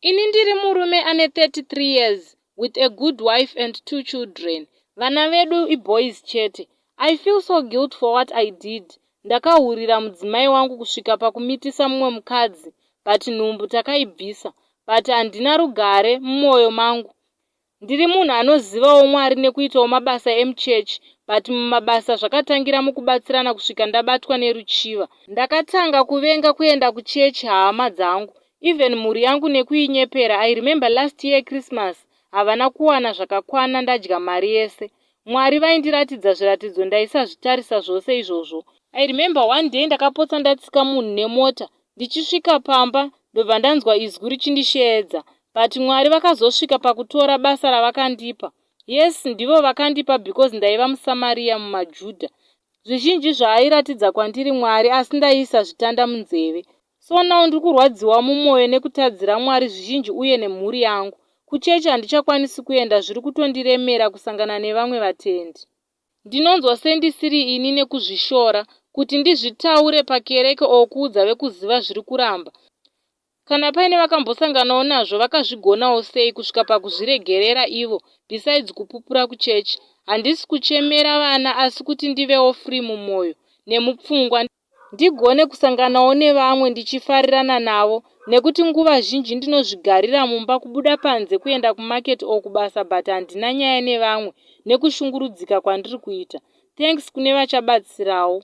Ini ndiri murume ane 33 years with a good wife and two children. Vana vedu iboys chete. I feel so guilt for what I did. Ndakahurira mudzimai wangu kusvika pakumitisa mumwe mukadzi but nhumbu takaibvisa. But handina rugare mumwoyo mangu. Ndiri munhu anozivawo Mwari nekuitawo mabasa emuchechi but mumabasa zvakatangira mukubatsirana kusvika ndabatwa neruchiva. Ndakatanga kuvenga kuenda kuchechi hama dzangu even mhuri yangu nekuinyepera I remember last year Christmas havana kuwana zvakakwana ndadya mari yese. Mwari vaindiratidza zviratidzo ndaisazvitarisa zvose izvozvo. I remember one day ndakapotsa ndatsika munhu nemota ndichisvika pamba ndobva ndanzwa izwi richindisheedza but Mwari vakazosvika pakutora basa ravakandipa. Yes ndivo vakandipa because ndaiva muSamaria mumaJudha. Zvizhinji zvaairatidza kwandiri Mwari asi ndaiisa zvitanda munzeve. So now ndiri kurwadziwa mumwoyo nekutadzira Mwari zvizhinji uye nemhuri yangu. Kuchechi handichakwanisi kuenda zviri kutondiremera kusangana nevamwe vatendi. Ndinonzwa sendisiri ini nekuzvishora. Kuti ndizvitaure pakereke or kuudza vekuziva zviri kuramba. Kana paine vakambosanganawo nazvo vakazvigonawo sei kusvika pakuzviregerera ivo besides kupupura kuchechi. Handisi kuchemera vana asi kuti ndivewo free mumwoyo nemupfungwa ndigone kusanganawo nevamwe ndichifarirana navo nekuti nguva zhinji ndinozvigarira mumba kubuda panze kuenda kumarket or kubasa but handina nyaya nevamwe nekushungurudzika kwandiri kuita. Thanks kune vachabatsirawo.